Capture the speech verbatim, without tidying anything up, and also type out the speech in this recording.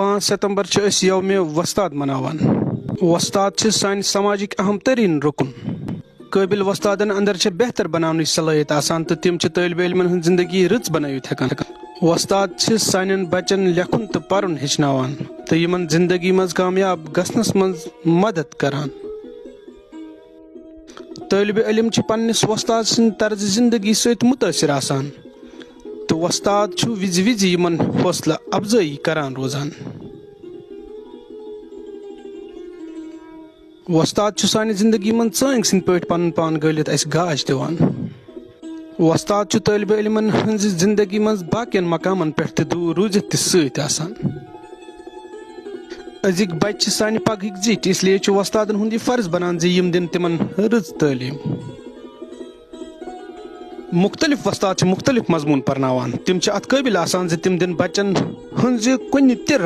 پانٛژھ ستمبر چھِ أسۍ یومِ وۄستاد مناوان۔ وۄستاد چھِ سانہِ سماجٕکۍ اہم ترین رُکُن۔ قٲبِل وۄستادن اندر چھِ بہتر بناونٕچ صلٲحیت آسان تہٕ تِم چھِ طٲلبِ علمن ہٕنٛز زندگی رٕژ بنٲوِتھ ہٮ۪کان۔ وۄستاد چھِ سانٮ۪ن بچن لیکھُن تہٕ پرُن ہیٚچھناوان تہٕ یِمن زندگی منٛز کامیاب گژھنس منٛز مدد کران۔ طٲلبِ علم چھِ پننِس وۄستاد سٕنٛدِ طرزِ زندگی سۭتۍ مُتٲثِر آسان تہٕ وۄستاد چھُ وِزِ وِزِ یِمن حوصلہٕ افزٲیی کران روزان۔ وۄستاد چھُ سانہِ زندگی منٛز ژٲنٛگۍ سٕنٛدۍ پٲٹھۍ پنُن پان گٲلِتھ اَسہِ گاش دِوان۔ وۄستاد چھُ طٲلبِ علمن ہٕنٛزِ زندگی منٛز باقین مقامن پٮ۪ٹھ تہِ دوٗر روٗزِتھ تہِ سۭتۍ آسان۔ أزِکۍ بچہِ چھِ سانہِ پگہٕکۍ زِٹھۍ، اس لیے چھُ وۄستادن ہُنٛد یہِ فرض بنان زِ یِم دِن تِمن رٕژ تعلیٖم۔ مُختٔلِف وۄستاد چھِ مُختٔلِف مضموٗن پرناوان۔ تِم چھِ اتھ قٲبِل آسان زِ تِم دِن بچن ہٕنٛزِ کُنہِ تہِ